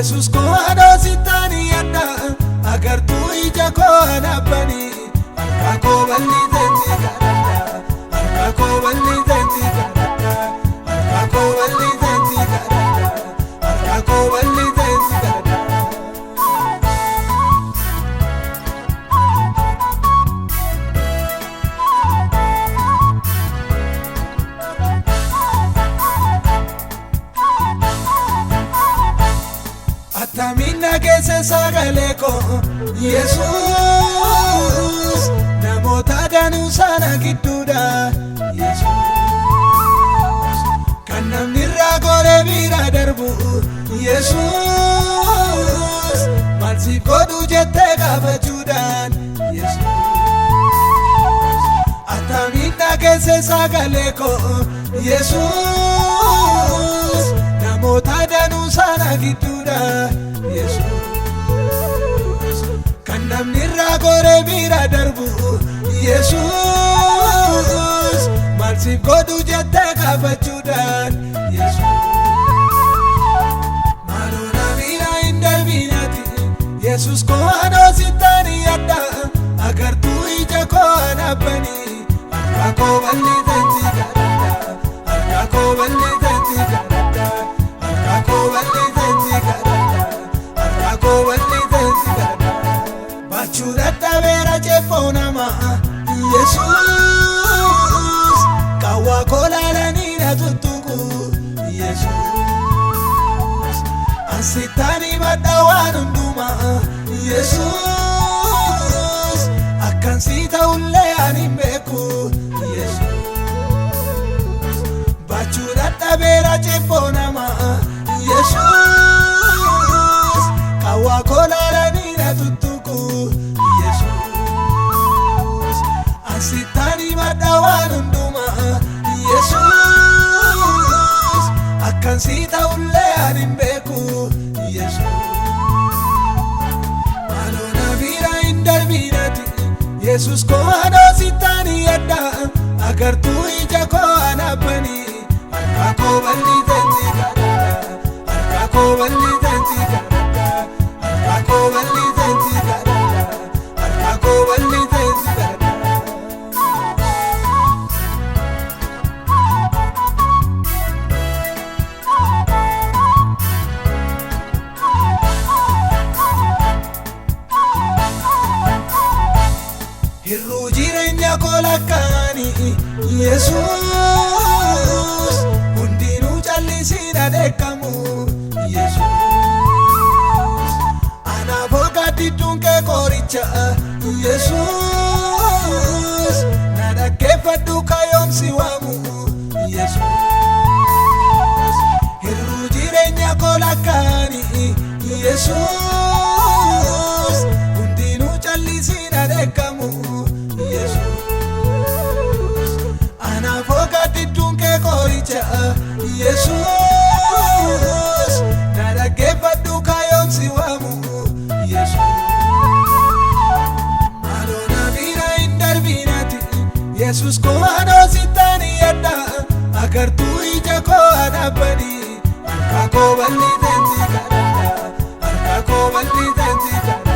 Yesus koo anoo sittani adda agartuu ija koo anabbani harka koo bal'iteetti kadhadha harka koo bal'iteetti kadhadha harka koo bal'iteetti kadhadha harka koo bal'iteetti kadhadha. Attamiin keessa sagalee koo Yesuus namoota danuu sana gidduudha Yesuus kan namni irraa goree bira darbu Yesuus maal siif godhu jettee gaafachuudhaan Yesuus attamiin keessa sagalee koo Yesuus namoota danuu sana gidduudha Yesuus kan namni irraa goree bira darbu Yesuus maal siif godhu jettee gaafachuudhaan Yesuus maaloo na bira hin darbinati Yesuus koo anoo sittani adda agartuu ija koo anabbani harka koo bal'iteetti kadhadha harka koo bal'iteetti kadhadha harka koo bal'iteetti kadhadha harka koo bal'iteetti kadhadha baachuu dadhabeera ceephoo namaa Yesuus qawwaa koo laalanii na tuttuqu Yesuus ansittani madda waan hundumaa Yesuus akkan si ta'ullee ani hin beeku Yesuus baachuu dadhabeera ceephoo namaa Yesuus qawwaa koo laalanii na tuttuqu Yesuus ansittani madda waan hundumaa Yesuus akkan si ta'ullee ani hin beeku Yesuus maaloo na bira hin darbinati Yesuus koo anoo sittani adda agartuu ija koo anabbani harka koo bal'iteetti kadhadha harka koo bal'iteetti kadhadha harka koo bal'iteetti kadhadha harka koo bal'iteetti kadhadha. Hir'uu jireenya koo lakkaa'anii Yesuus hundinuu callisii na dheekkamu Yesuus anaaf gaaddidduun kee qoricha Yesuus na dhaggeeffadhu kayoomsi waamu Yesuus hir'uu jireenya koo lakkaa'anii Yesuus hundinuu callisii na dheekkamu Yesuus anaaf gaaddidduun kee qoricha Yesuus na dhaggeeffadhu kayoomsi waamu Yesuus maaloo na bira hin darbinati Yesuus koo anoo sittani adda agartuu ija koo anabbani harka koo bal'iteetti kadhadha harka koo bal'iteetti kadhadha.